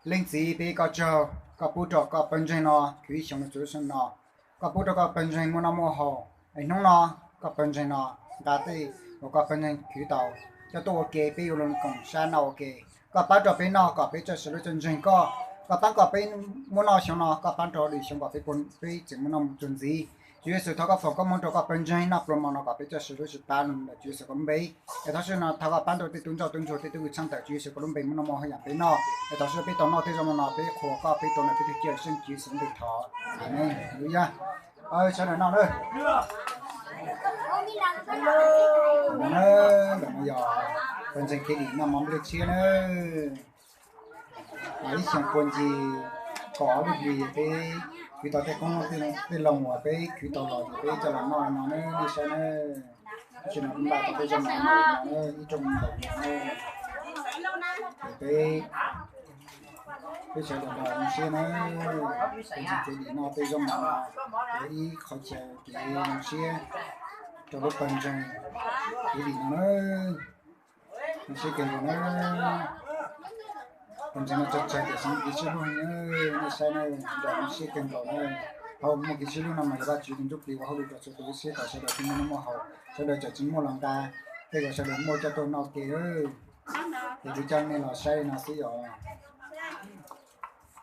Leej Txiv, peb ua koj tsaug, koj pub rau koj pawg ntseeg no khwv ib xyoos lub xyoo no, koj pub rau koj pawg ntseeg muaj noj muaj haus, es hnub no koj pawg ntseeg no nqa tej uas koj pawg ntseeg khwv tau coj tuaj ua ke, peb yuav los koom sab noj ua ke. Koj pab rau peb noj kom peb txawj sawv lub txawj ntseeg koj, koj pab kom peb muaj noj xyoo no, koj pab rau lwm xyoo kom peb, peb tseem muaj noj tsuag ntxiv. Tswv Yexus, thov koj foom koob hmoov rau koj pawg ntseeg noj pluas hmo no kom peb txawj sawv lub tsis pab lub ntawm Tswv Yexus koj lub npe. Es thov Tswv no thov koj pab rau tej tub ntsuag tub ntsuag tej tub kwv txheej tawm Tswv Yexus koj lub npe muaj noj muaj haus yam peb noj. Es thov Tswv peb tau noj tej zoo no peb qhuas koj, peb tau noj peb tug cia xeeb Tswv Yexus lub npe thov. Amees. Lub yaj, sawv daws noj na. Ntawm no yog pawg ntseeg Kev Dim noj mov nplej tshiab na. Ib xyoos pua ncig kaum ob lub hlis peb khwv tau tej qoob tej loo uas peb khwv tau los ces peb coj los noj no na, nej saib na. Tab sis no kuv npaj tau tej zaub mov no na, ib rooj ntau no na. Ces peb, peb sawv daws nrog zoo siab na, pawg ntseeg Kev Dim noj tej zaub mov no, ib qho chaw kev zoo siab rau lub pawg ntseeg Kev Dim no na. Zoo siab kawg nkaus na. Pawg ntseeg no tsawg tsawg tiam sis kev sib hlub heev na, nej saib na, nrog zoo siab kawg nkaus na. Thaum muaj kev sib hlub no mas yog Vajtswv tus ntsuj plig ua hauj lwm rau sawv daws lub siab kom sawv daws thiaj muaj noj muaj haus, sawv daws txawm tsis muaj los nqa tej uas sawv daws muaj coj tuaj noj ke. Ces kuv coj nej los saib li no xwb os.